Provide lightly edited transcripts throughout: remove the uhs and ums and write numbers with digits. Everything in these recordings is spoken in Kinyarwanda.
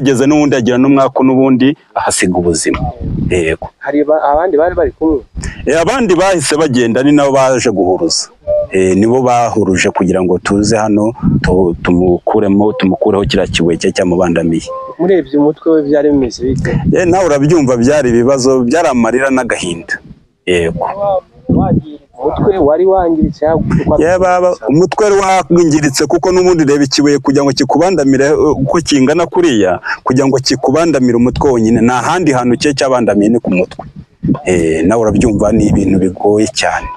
Ahageze n'ubundi agira n'umwaka n'ubundi ahasiga ubuzima. Yego. Hari abandi bari bari kumwe? Abandi bahise bagenda, ni nabo baje guhuruza. Nibo bahuruje kugira ngo tuze hano tumukuremo, tumukureho kiriya kibuye cye cyamubandamiye. Murebye umutwe we byari bimeze bite? Nawe urabyumva, byari ibibazo, byari amarira n'agahinda. Yego. Umutwe wari wangiritse? Umutwe wari wangiritse kuko n'ubundi reba ikibuye kugira ngo kikubandamire uko kingana kuriya, kugira ngo kikubandamire umutwe wonyine, nta handi hantu cye cyabandamiye ni ku mutwe. Nawe urabyumva, ni ibintu bigoye cyane.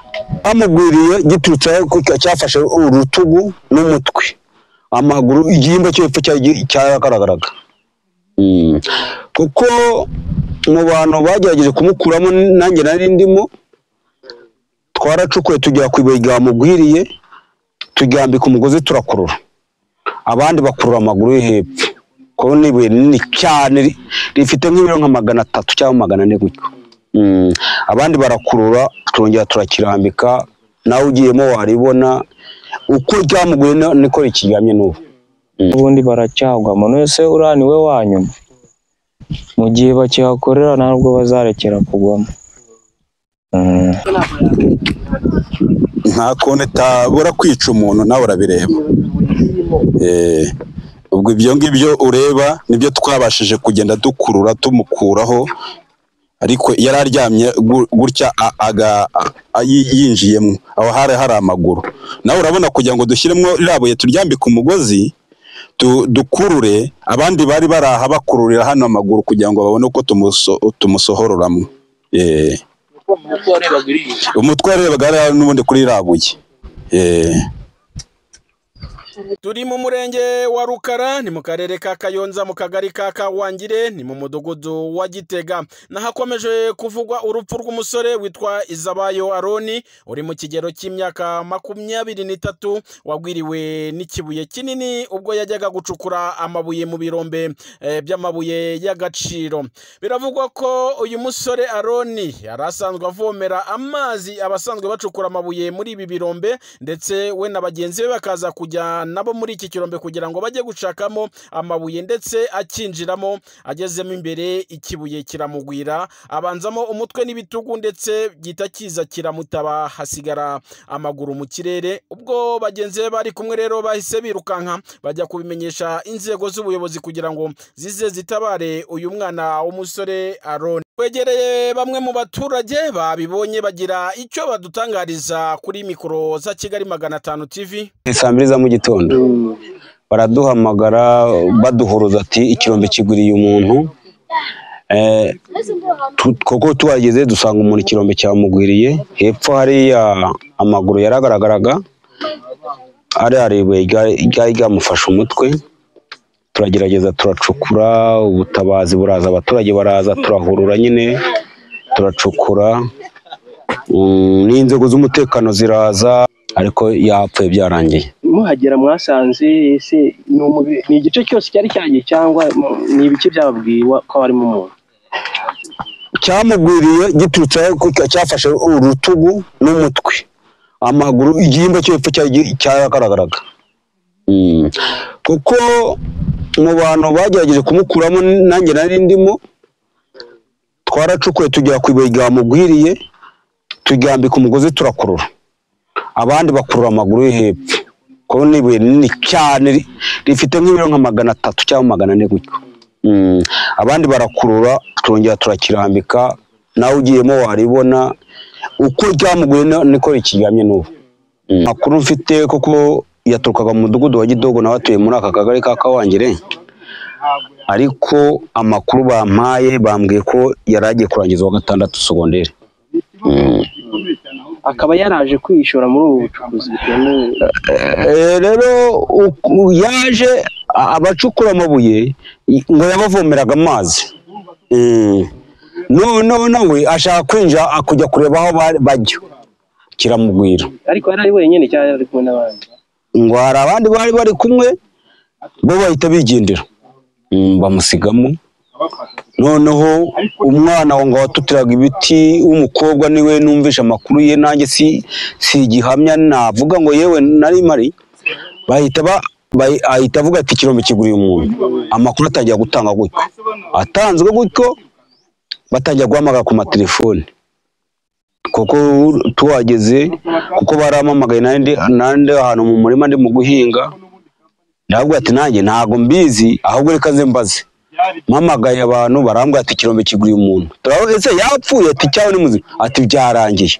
Amugwiriye giturutse cyafashe urutugu n'umutwe, amaguru, igihimba cyo hepfo cyaragaragaraga. Kuko mu bantu bagerageje kumukuramo nanjye nari ndimo, twaracukuye tugera ku ibuye ryamugwiriye, turyambika umugozi turakurura, abandi bakurura amaguru yo hepfo, kuko ni ibuye rinini cyane rifite nk'ibiro nka 300 cyangwa 400 gutyo. Abandi barakurura, turongera turakirambika, nawe ugiyemo waribona uko ryamuguye niko rikiryamye n'ubu. Ubundi baracyagwamo, none uriya niwe wa nyuma, mu gihe bakihakorera ntabwo bazarekera kugwamo. Nta kuntu itabura kwica umuntu, nawe urabireba. Ubwo ibyo ngibyo ureba nibyo twabashije kugenda dukurura tumukuraho, ariko yari aryamye gutya yinjiyemo, aho hari hari amaguru. Nawe urabona kugira ngo dushyiremo iriya turyambike umugozi dukurure, abandi bari baraha bakururira hano amaguru kugira ngo babone uko tumusohororamo. Umutwe warebaga n'ubundi kuri iriya buye. Turi mu murenge wa Rukara, ni mu karere ka Kayonza, mu kagari ka Kawangire, ni mu mudugudu wa Gitega. Nahakomeje kuvugwa urupfu rw'umusore witwa Izabayo Aroni uri mu kigero cy'imyaka 23, wagwiriwe n'ikibuye kinini ubwo yajyaga gucukura amabuye mu birombe by'amabuye y'agaciro. Biravugwa ko uyu musore Aroni yari asanzwe avomera amazi abasanzwe bacukura amabuye muri ibi birombe, ndetse we na bagenzi be bakaza kujya nabo muri iki kirombe kugira ngo bajye gushakamo amabuye, ndetse akinjiramo agezemo imbere ikibuye kiramugwira, abanzamo umutwe n'ibitugu, ndetse gita kiza kiramutaba, hasigara amaguru mu kirere. Ubwo bagenzi be bari kumwe rero bahise birukanka bajya kubimenyesha inzego z'ubuyobozi kugira ngo zize zitabare uyu mwana w'umusore Aroni. Twegereye bamwe mu baturage babibonye bagira icyo badutangariza kuri mikoro za Kigali 500 TV. Saa mbiri za mu gitondo baraduhamagara baduhuruza ati ikirombe kigwiriye umuntu. Koko tuhageze dusanga umuntu ikirombe cyamugwiriye, hepfo hariya amaguru yaragaragaraga, ari ibuye ryari ryamufashe umutwe. Turagerageza turacukura, ubutabazi buraza, abaturage baraza, turahurura nyine turacukura, n'inzego z'umutekano ziraza, ariko yapfuye byarangiye. Muhagera mwasanze ese ni igice cyose cyari cyagiye cyangwa ni ibice byababwiye ko harimo umuntu? Cyamugwiriye giturutse cyafashe urutugu n'umutwe, amaguru, igihimba cyo hepfo cyaragaragaraga. Kuko mu bantu bagerageje kumukuramo nanjye nari ndimo, twaracukuye tugera ku ibuye ryamugwiriye, turyambika umugozi turakurura, abandi bakurura amaguru yo hepfo, kuko ni ibuye rinini cyane rifite nk'ibiro nka 300 cyangwa 400 gutyo. Abandi barakurura, turongera turakirambika, nawe ugiyemo waribona uko ryamuguye niko rikiryamye n'ubu. Amakuru mfite kuko yaturukaga mu mudugudu wa Gidogo, nawe atuye muri aka kagari ka Kawangire, ariko amakuru bampaye bambwiye ko yari agiye kurangiza wa 6 segonderi. Akaba yaraje kwishora muri ubu bucukuzi bitemewe. Rero yaje abacukura amabuye ngo yabavomeraga amazi, noneho nawe ashaka kwinjira kujya kureba aho bajya, kiramugwira. Ariko yari ari wenyine cyangwa yari kumwe n'abandi? Ngo hari abandi bari bari kumwe, bo bahita bigendera, bamusigamo. Noneho umwana ngo watutiraga ibiti w'umukobwa niwe numvisha amakuru ye, nanjye si igihamya navuga ngo yewe nari mari, bahita Ahita avuga ati ikirombe kiguriye umuntu. Amakuru atangira gutanga gutyo, atanzwe gutyo batangira guhamagara ku matelefone, kuko tuhageze, kuko barampamagaye nandi ahantu mu murima ndi mu guhinga, ndavuga ati nanjye ntago mbizi, ahubwo reka nze mbaze. Mpamagaye abantu barambwira ati ikirombe kiguriye umuntu. Turavuga ese yapfuye? Ati cyawe ni muzima? Ati byarangiye.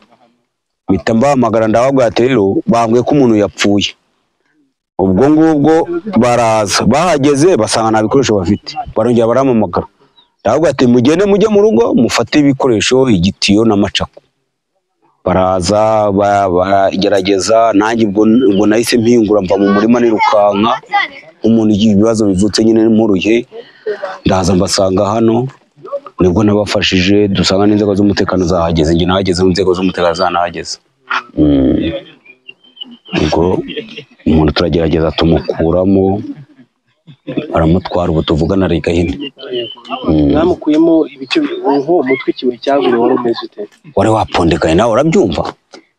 Mpita mbahamagara ndababwira ati rero bambwiye ko umuntu yapfuye. Ubwo ngubwo baraza, bahageze basanga nta bikoresho bafite, barongera barampamagara, ndavuga ati mugende mujye mu rugo mufate ibikoresho, igitiyo n'amacako. Baraza baragerageza, nanjye ubwo nahise mpingura mva mu murima nirukanka nk'umuntu ugira ibibazo bivutse nyine mpuruye, ndaza mbasanga hano, nibwo nabafashije, dusanga n'inzego z'umutekano zahageze, njye nahageze inzego z'umutekano zanahageze. Ubwo umuntu turagerageza tumukuramo, baramutwara, ubu tuvugana ari Gahini. Mwamukuyemo ibice nk'uwo mutwe ikibuye cyaguriye wari umeze ute? Wari wapondekaye nawe urabyumva,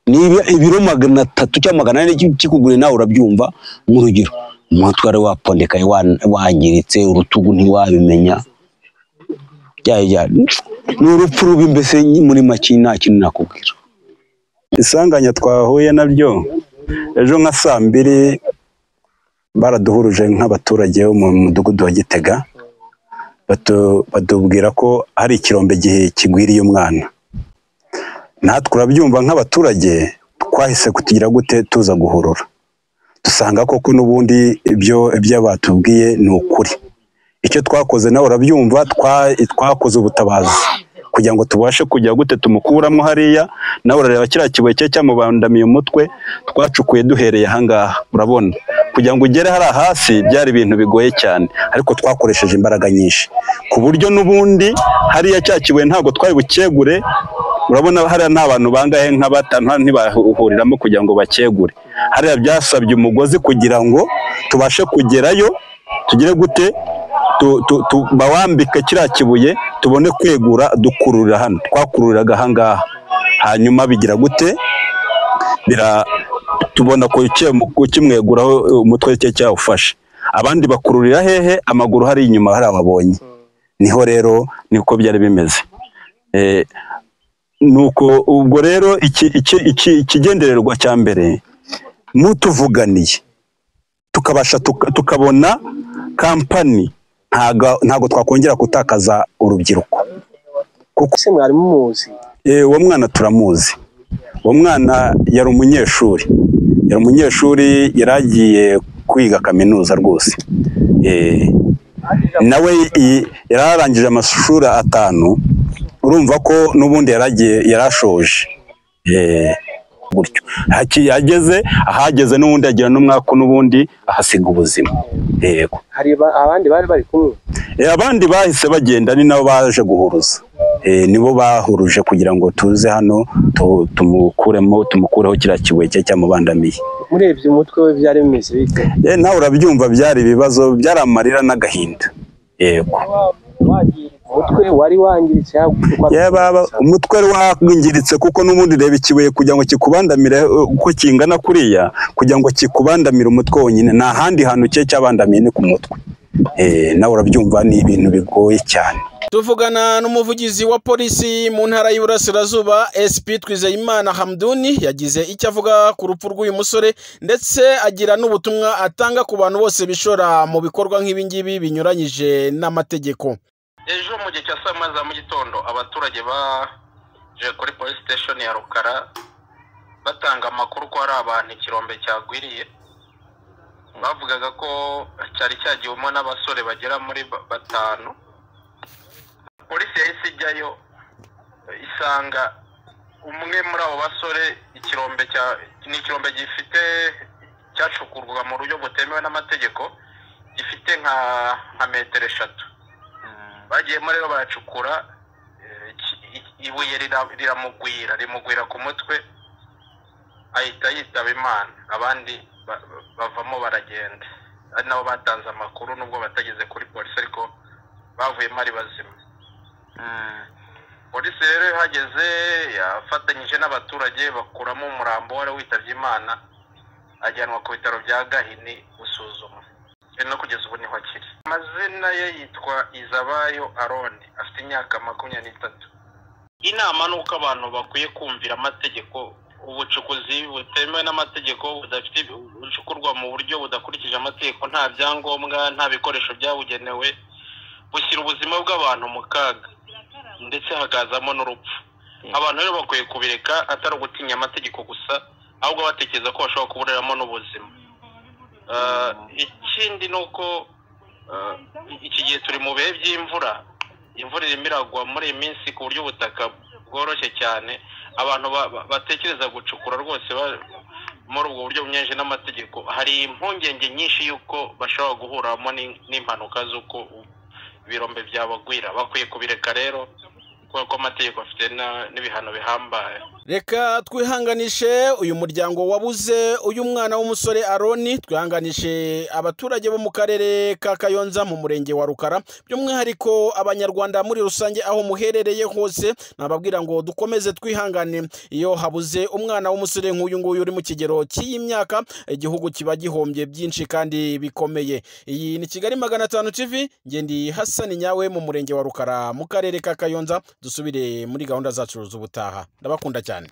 niba ibiro 300 cyangwa 400 kikuguriye nawe urabyumva. Nk'urugero umutwe wari wapondekaye, wangiritse, urutugu ntiwabimenya, ni urupfu rubi mbese muri make nta kintu nakubwira. Isanganya twahuye nabyo ejo nka saa 2 baraduhuruje nk'abaturage bo mu mudugudu wa Gitega, batubwira ko hari ikirombe kigwiriye umwana. Natwe urabyumva nk'abaturage twahise kutugira gute, tuza guhurura, dusanga koko n'ubundi ibyo batubwiye ni ukuri. Icyo twakoze nawe urabyumva, twakoze ubutabazi kugira ngo tubashe kujya gute tumukuramo hariya. Nawe urareba kiriya kibuye cye cyamubandamiye umutwe, twacukuye duhereye ahangaha, urabona kugira ngo ugere hariya hasi byari ibintu bigoye cyane, ariko twakoresheje imbaraga nyinshi ku buryo n'ubundi hariya cya kibuye ntabwo twari bukegure. Urabona hariya nta bantu bangahe nka batanu ntibahuriramo kugira ngo bakegure. Hariya byasabye umugozi kugira ngo tubashe kugerayo, tugire gute bawambike kiriya kibuye tubone kwegura, dukururira hano, twakururiraga ahangaha, hanyuma bigira gute tubona kukimweguraho umutwe cye cyawufashe. Abandi bakururira hehe? Amaguru hari inyuma hari ababonye. Niho rero niko byari bimeze. Nuko ubwo rero ikigendererwa cya mbere mutuvuganiye tukabasha tukabona kampani, ntago twakongera gutakaza urubyiruko. Kuko se mwari mumuzi? Uwo mwana turamuzi. Uwo mwana yari umunyeshuri, yaragiye kwiga kaminuza rwose. Nawe yararangije amashuri 5, urumva ko n'ubundi yaragiye yarashoje. Gutyo ageze ahageze n'ubundi agira n'umwaka n'ubundi ahasiga ubuzima. Yego. Hari abandi bari bari kumwe? Abandi bahise bagenda, ni nabo baje guhuruza. Nibo bahuruje kugira ngo tuze hano tumukuremo, tumukureho kiriya kibuye cye cyamubandamiye. Murebye umutwe we byari bimeze bite? Nawe urabyumva, byari ibibazo, byari amarira n'agahinda. Yego. Umutwe wari wangiritse, umutwe wangiritse kuko n'ubundi reba ikibuye kugira ngo kikubandamire uko kingana kuriya, kugira ngo kikubandamire umutwe wonyine, nta handi hantu cye cyabandamiye ni ku mutwe. Nawe urabyumva ni ibintu bigoye cyane. Tuvugana n'umuvugizi wa polisi mu ntara y'Iburasirazuba SP Twizeyimana Hamduni, yagize icyo avuga ku rupfu rw'uyu musore, ndetse agira n'ubutumwa atanga ku bantu bose bishora mu bikorwa nk'ibi ngibi binyuranyije n'amategeko. Ejo mu gihe cya saa 1 za mu gitondo abaturage baje kuri police station ya Rukara batanga amakuru ko hari abantu ikirombe cyagwiriye. Bavugaga ko cyari cyagiwemo n'abasore bagera muri 5. Polisi yahise ijyayo isanga umwe muri abo basore ikirombe ni ikirombe gifite cyacukurwaga mu buryo butemewe n'amategeko, gifite nka metero 3. Bagiyemo rero baracukura, ibuye riramugwira, rimugwira ku mutwe, ahita yitaba Imana. Abandi bavamo baragenda, ari nabo batanze amakuru nubwo batageze kuri polisi, ariko bavuyemo ari bazima. Polisi rero ihageze yafatanyije n'abaturage bakuramo umurambo wari witabye Imana, ajyanwa ku bitaro bya Gahini gusuzuma. No kugeza ubu niho akiri. Amazina ye yitwa Izabayo Aroni, afite imyaka 23. Inama ni uko abantu bakwiye kumvira amategeko. Ubucukuzi butemewe n'amategeko, budafite, bucukurwa mu buryo budakurikije amategeko, nta byangombwa, nta bikoresho byabugenewe, bushyira ubuzima bw'abantu mu kaga, ndetse hakazamo n'urupfu. Abantu rero bakwiye kubireka, atari ugutinya amategeko gusa, ahubwo batekereza ko bashobora kuburiramo n'ubuzima. Ikindi ni uko iki gihe turi mu bihe by'imvura, imvura irimo iragwa muri iyi minsi ku buryo ubutaka bworoshye cyane. Abantu batekereza gucukura rwose muri ubwo buryo bunyuranyije n'amategeko, hari impungenge nyinshi y'uko bashobora guhuramo n'impanuka z'uko ibirombe byabagwira. Bakwiye kubireka rero, kubera ko amategeko afite n'ibihano bihambaye. Reka twihanganishe uyu muryango wabuze uyu mwana w'umusore Aroni, twihanganishe abaturage bo mu karere ka Kayonza mu murenge wa Rukara, by'umwihariko abanyarwanda muri rusange aho muherereye hose. Nababwira ngo dukomeze twihangane. Iyo habuze umwana w'umusore nk'uyu nguyu uri mu kigero cy'iyi myaka, igihugu kiba gihombye byinshi kandi bikomeye. Iyi ni Kigali 500 TV, njye ndi Hasani Nyawe mu murenge wa Rukara mu karere ka Kayonza. Dusubire muri gahunda zacu z'ubutaha. Ndabakunda cyane.